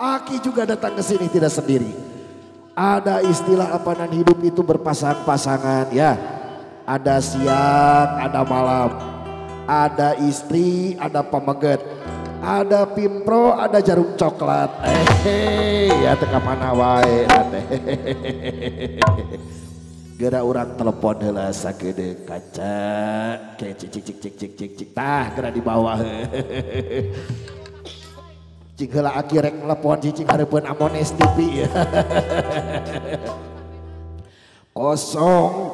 Aki juga datang ke sini tidak sendiri. Ada istilah apanan hidup itu berpasang-pasangan ya. Ada siang, ada malam. Ada istri, ada pameget. Ada pimpro, ada jarum coklat. Ya teka mana wae teh. Geura urang telepon heula sakedeung kaca. Ke cik cik cik cik cik cik tah geura di bawah. Cing heula aki rek telepon cicing hareupeun Amones TV ya. 0 0 0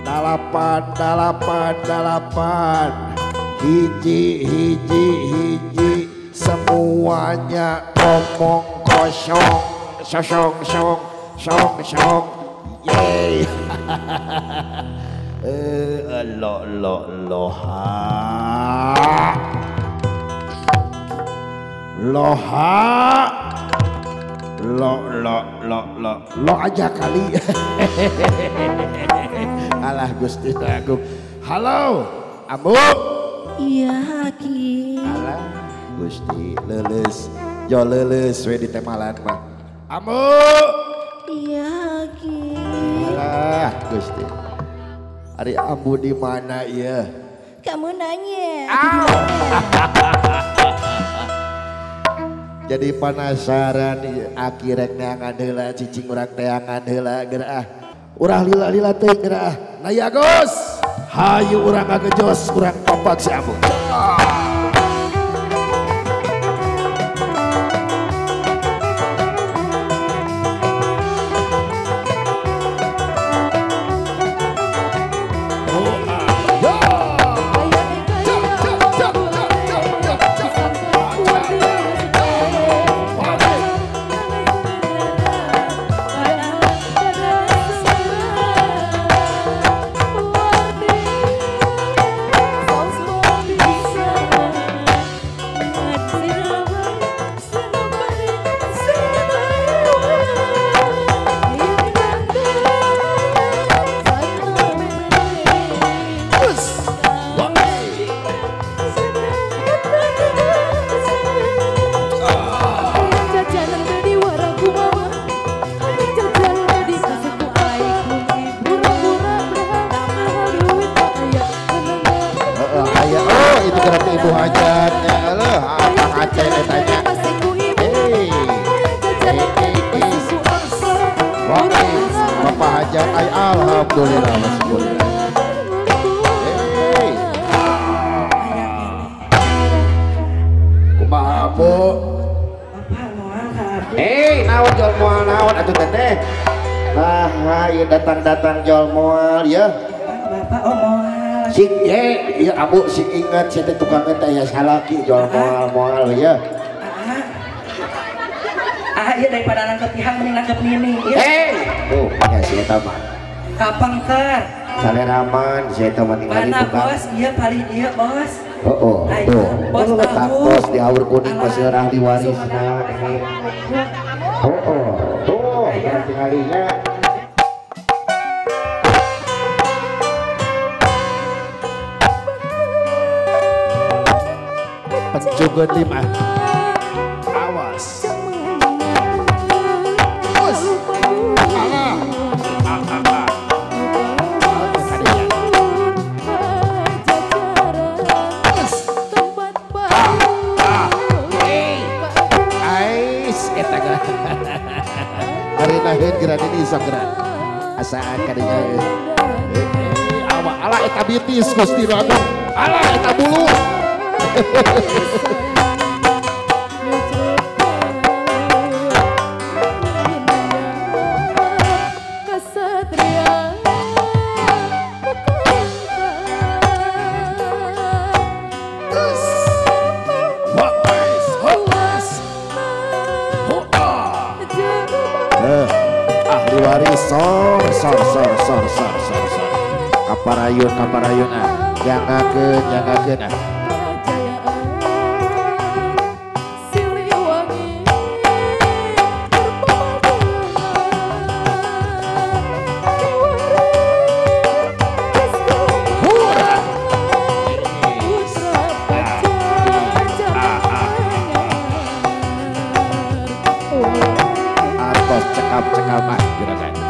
8 8 8 1 1 1 semuanya ngomong kosong sosong song song song yeay. Lo lo lo ha lo ha lo lo lo lo lo aja kali. Alah Gusti Agung. Halo Ambu. Iya Aki. Alah Gusti leuleus jo leuleus we di temalan mah. Ambu. Iya Aki. Alah Gusti. Ari Ambu di mana ya? Kamu nanya. Jadi penasaran aki rek neangan heula cicing urang teangan heula geura ah. Urang lila-lila teh geura ah. Nah ya Gus. Hayu urang ngagejos urang kompak si Ambu. Datang-datang jol moal ya. Bapak oh moal. Sing ye ya Ambu sing ingat sia teh tukang teh ya salaki jol moal moal ya. Ah ieu daripada nangkep pihak mending nangkep nini. Hei, tuh nya si eta mah. Kapengker. Saleraman si eta mah ningali tukang. Mana bos? Ieu paling ieu bos. Oh, tuh. Bos tahu. Di haur kuning masih ahli warisna. Oh, tuh tinggalinya. Pencugun 5. Awas. Bos. Alah. Ais eta geura. Harinaheun geura ini sok geura. Asaan kadinya. Awa alah eta bitis Gusti Agung. Alah eta bulu. Ahli waris sor sor sor sor sor sor sor kaparayun kaparayun ah jangakeun jangakeun ah. Atos cekap-cekap ah juragan.